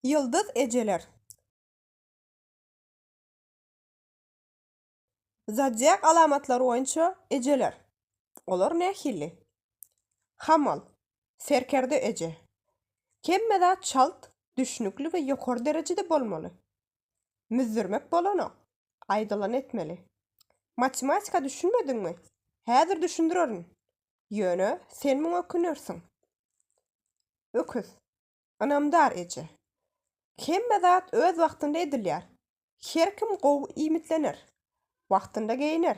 Ýyldyz ejeler. Zodiak alamatlary boýunça ejeler. Olar nähili? Hamal, serkerde eje. Hemme zat çalt, düşnükli we ýokary derejede bolmaly. Müzzürmek bolanok, aýdylany etmeli. Matematika düşünmediňmi? Häzir düşündirerin. Ýöne sen muňa ökünersiň. Öküz. Ynamdar eje. Hemme zat öz wagtynda edilýär. Her kim gowy iýmitlener, wagtynda geýner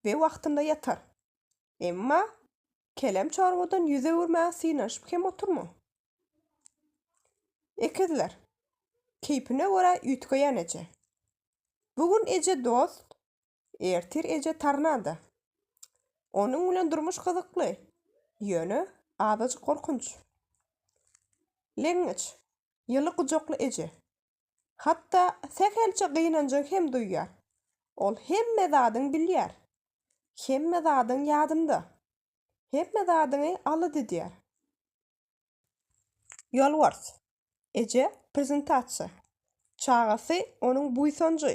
we wagtynda ýatar. Emma kelem çorbadan ýüz öwürmäge synanyşyp hem oturma. Ekizler. Keýpine görä üýtgeýän eje. Bu gün eje dost, Ertir eje tornado. Onuň bilen durmuş gyzykly, ýöne azajyk gorkunç. Leňňeç, ýyly gujakly eje. Hatda sähelçe gynanjyňy hem duýýar. Ol hemme zadyň bilýär. Hemme zadyň ýadynda. Hemme zadyňy alada edýär. Ýolbars. Eje prezentasiýa. Çagasy onuň buýsanjy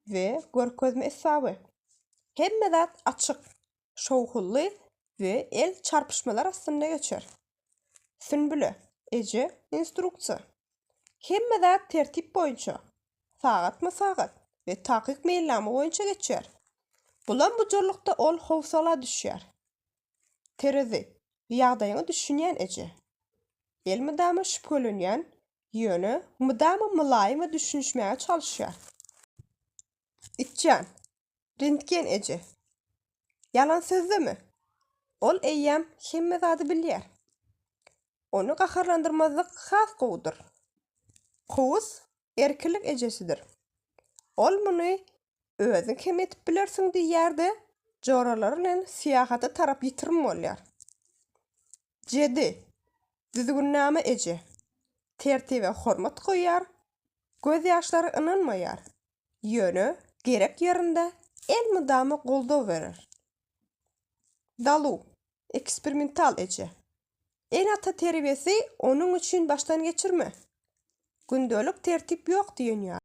we görkezme esbaby. Hemme zat açyk, şowhunly we el çarpyşmalar astynda geçer. Sünbüle. Eje instruksiýa. Hemme zat tertip boýunça, sagatma-sagat we takyk meýilnama boýunça geçýär. Bulam-bujarlykda ol howsala düşýär. Terezi, ýagdaýyňa düşünýän eje. Elmydama şübhelenýän, ýöne mydama mylaýym we düşünişmäge çalyşýar. Itjan, rentgen eje. Ýalan sözleme. Ol eýýäm hemme zady bilýär. Ony gaharlandyrmazlyk has gowudyr. Kowus erkinlik ejesidir. Ol muny Özüň hem edip bilersiň diýýär-de, joralary bilen syýahata tarap ýitirim bolýar. Jedi, düzgünnama eje. Tertibe hormat goýýar, gözýaşlara ynanmaýar. Ýöne gerek ýerinde elmydama goldaw berer. Dalu, eksperimental eje. Ene-ata terbiýesi onuň üçin başdan geçirme. Gündelik tertip ýok diýen ýaly.